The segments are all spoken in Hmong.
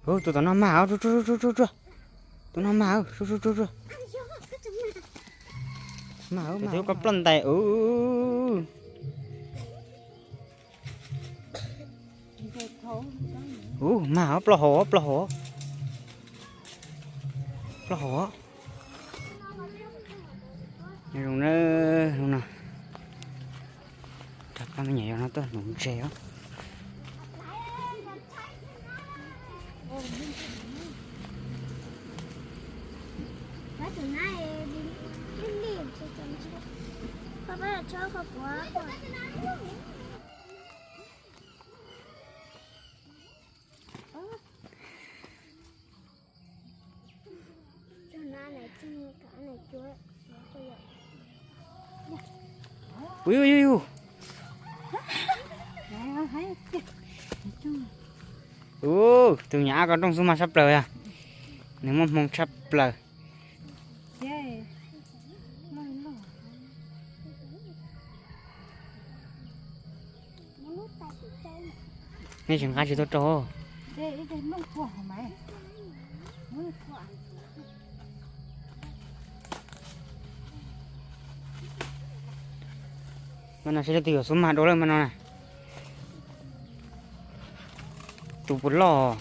Tus tom no mag, tus no mag, mag, twb koj ploj ntais. Ub, mag, ploj hauv, ploj hauv, ploj hauv. Zoo na, no, pab me nyuam yau no tuaj nuv ntses os. Ub, ub, ub, ub. Ub, tus nyab ko nroo xub mag tshaj plaws yog, nws muaj hmoo tshaj plaws. Nej tsis nqa tsis tau rau. Mas no seb leej twg yuav xub mag dua lawm mas no na. Tus puas loj.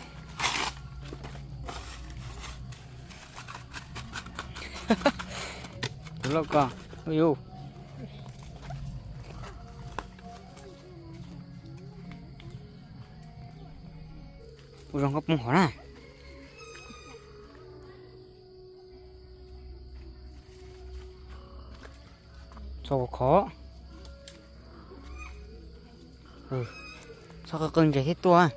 Tus loj ko. Ub yus. Ua zoo koj poob hov na. Txhob ua khov. Txhob qw qw ntses thiab tuaj.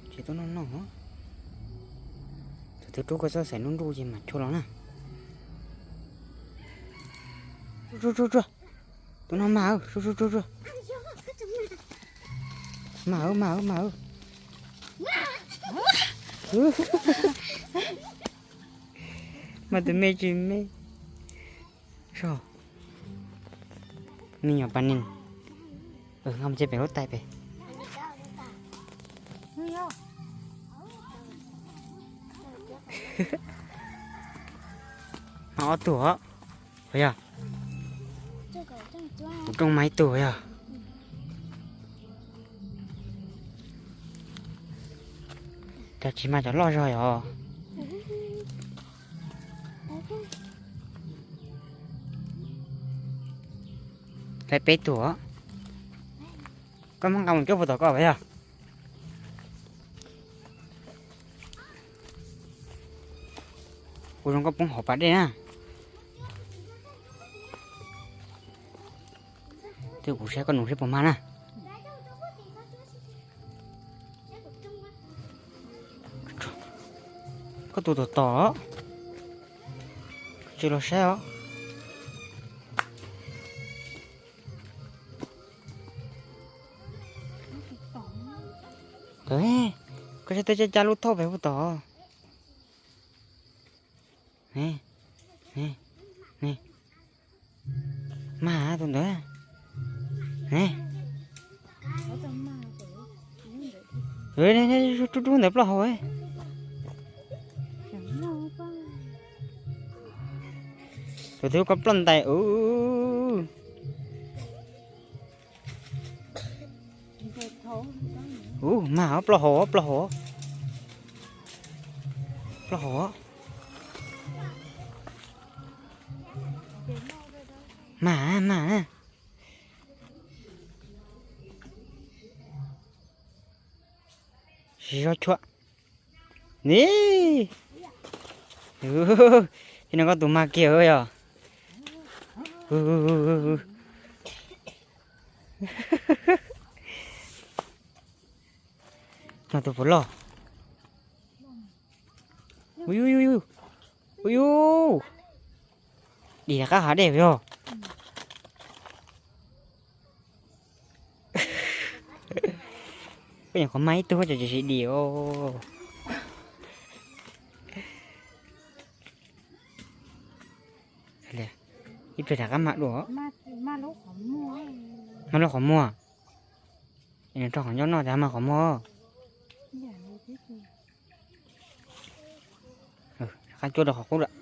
Tsis tuaj noj noj. Thaum twg rub koj txoj xaim nruj nruj ces mam chua los na. Tsuag tsuag tsuag. Tus no mag, tsuag tsuag tsuag tsuag. Mag, mag, mag. Mag tus me tsis me. Soj, me nyuam pas neeg. Nqa mus cia pem lub tais pem. Mag ob tug os. Puas yog? Kuv rooj mag ib tug yog. Cov tsis mag cov loj zog yog. Hlais peb tug os. Koj muab nqa mus cuab puag tom koj puas yog? Ua zoo koj poob hauv pas dej na. Twb kuv saib koj nus seb puas mag na. Koj tus tom tom, tsis los saib os. Koj saib twb cab cab lub thauj pem puag tod. Mag tus ntawd. Rub rub ntawd plaub hau. Tus twg koj ploj ntais. Ub, mag, plaub hau, plaub hau, plaub hau. Mag, mag. Tsis tshua. Ni, ib no koj tus mag kiag yog. Mag tus puas loj. Ub yus, ub yus, dim qab hav dej yog. Koj nyuam qhuav mag ib tug ces tsis dim os. Ib pliag rov qab mag dua. Mag lub qhov muag. Rau qhov ncauj noj ces mag qhov muag. Rov qab cuab rau qhov qub lawm.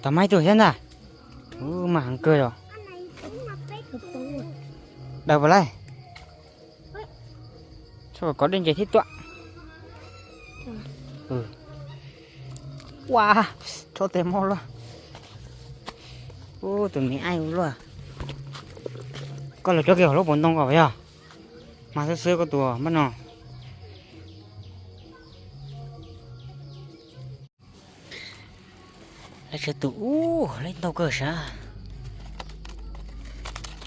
Tau mag ib tug thiab ntag. Ub, mag heev kawg yog. Daws puas laij? Tshuav kom dej ntses thiab tuaj. Ua, tshuav tes mob luaj. Ub, tus me aib ua luaj. Koj los cuab kiag hauv lub paus ntoo ko yog. Mag xwb xwb koj tus npab no. Lawv tsaws tus ub, lawv ntau kawg sav.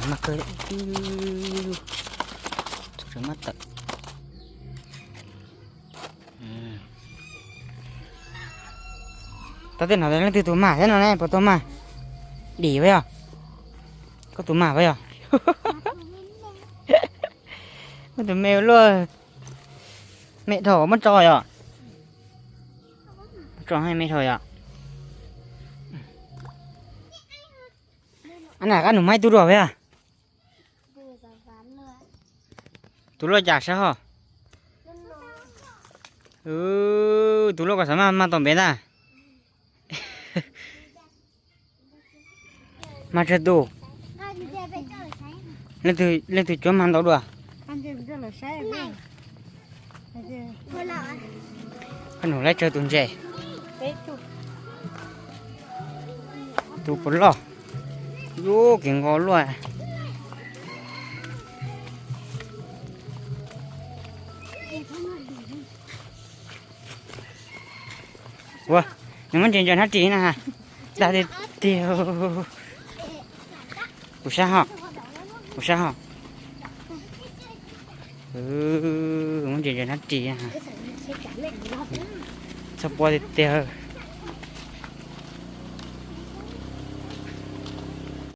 Mag kawg, txhob tsaws mab tawm. Tau tej no leej twg tus mag thiab no ne, puas tau mag? Dim pab yog? Koj tus mag pab yog? Koj tus me luaj, me dhau muab tso yog? Muab tso me dhau yog? Ab, na qab nus maib tub dua pab yog? Tus luaj cas sab hos? Tus luaj koj xav mag, mag tau npev ntag. Mag tsawg tus? Leej twg cuab mag ntau dua? Koj nug lawv tsawg tus ntses. Tus puas loj? Yus kev nqo luaj. Ua, nws muab ntses ntsaws hnab ris na ha. Dag tiag tiag. Kuv sab ho, kuv sab ho. Muab ntses ntsaws hnab ris. Txhob puab tiag tiag.